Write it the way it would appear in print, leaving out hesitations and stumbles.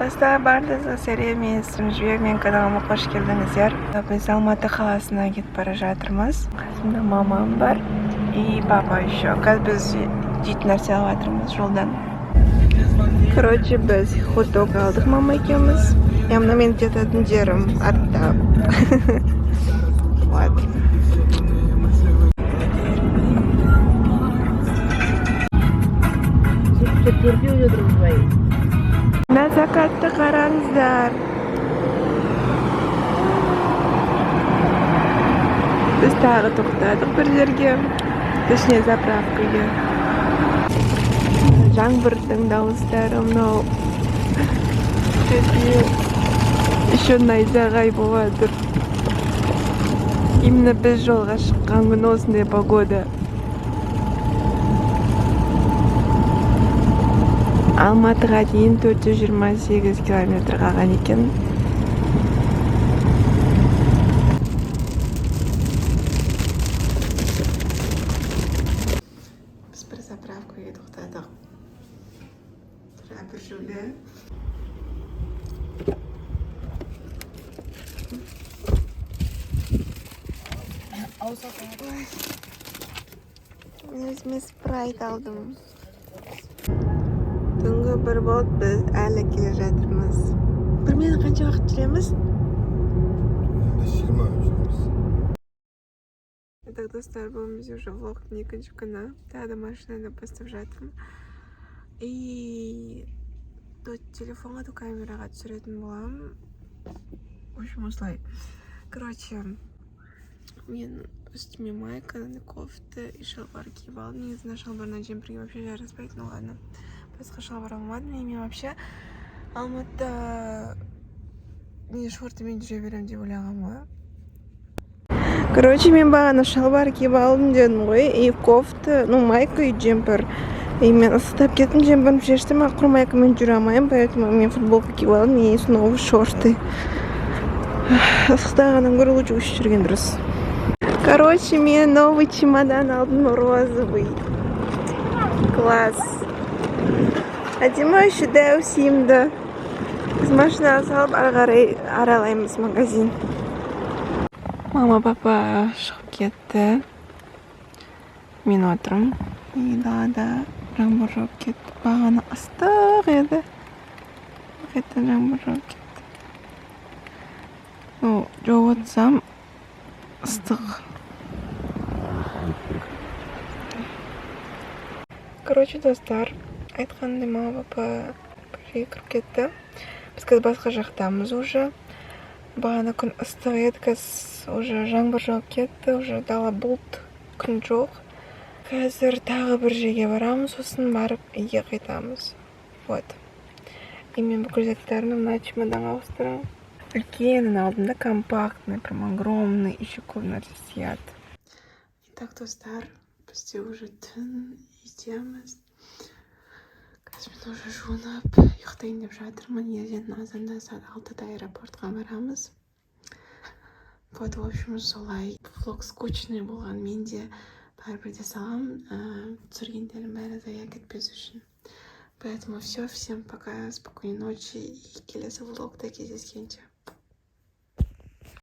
Достар, барлығыңызға сәлем! Менің есімім Жібек, менің каналыма қош келдіңіздер. Біз Алматы қаласына кетіп бара жатырмыз. Қасымда мамам бар и папа еще. Қазір біз жейтін нәрсе алып жатырмыз жолдан. Короче, біз хот дог алдық мама екеуміз. Я, мына менің жататын жерім артта. Вот. Төртеу отырмыз бай. Мына закатты қараңыздар. Біз тағы тоқтадық бір жерге, точнее, заправкаға. Жаңбырдың дауыстары мынау. Капец. Еще найзағай болып жатыр. Именно біз жолға шыққан күні осындай погода. Алматыға дейін 428 километр қалған екен. Біз бір заправкаға тоқтадық. Тұра бір жүлі. Ой. Мен өзіме Спрайт алдым. Түнгі 1 болды, біз әлі келе жатырмыз. Примерно қанша уақыт жүреміз? 15-20 жүреміз. Итак, достар, бүгін бізде уже влогтың екінші күні. Тағы да машинада бастап жатырмын. И то телефонға, то камераға түсіретін боламын. В общем, осылай. Короче, мен үстіме майка, кофта и шалбар киіп алдым. Негізі мына шалбар мына джемперге вообще жараспайды, ну ладно. Басқа шалбар алмадым. И мен вообще Алматыда мен шортымен жүре беремін деп ойлағанмын ғой. Короче, мен бағана шалбар киіп алдым дедім ғой, и кофта, ну, майка и джемпер. И мен ыстықтап кеттім, джемперімді шештім, а құр майкамен жүре алмаймын, поэтому мен футболка киіп алдым и снова шорты. Ыстықтағаннан гөрі лучше өшіп жүрген дұрыс. Короче, мен новый чемодан алдым, розовый. Класс. Әдемі, еще дәу, сиімді. Біз машинаға салып, ары қарай аралаймыз магазин. Мама, папа шығып кетті. Мен отырмын. И далада жаңбыр жауып кетті. Бағана ыстық еді. Қайтадан жаңбыр жауып кетті. Ну, жауып отырсам, ыстық. Короче, достар, айтқандай, мама, папа бір жерге кіріп кетті. Біз қазір басқа жақтамыз уже. Бағана күн ыстық еді, қазір уже жаңбыр жауып кетті, уже дала бұлт, күн жоқ. Қазір тағы бір жерге барамыз, сосын барып үйге қайтамыз. Вот. И мен бүкіл заттарымды мына чемоданға ауыстырамын. Үлкенін алдым да, компактный, прям огромный, еще көп нәрсе сияды. Итак, достар, бізде уже түн, үйдеміз. Қазір мен уже жуынып, ұйықтайын деп жатырмын. Ертең азанда сағат 6-да аэропортқа барамыз. Вот, в общем, солай. Влог скучный болған, мен де бәрібір де саламын, түсіргендерім бәрі зая кетпес үшін. Поэтому все, всем пока, спокойной ночи и келесі влогта кездескенше.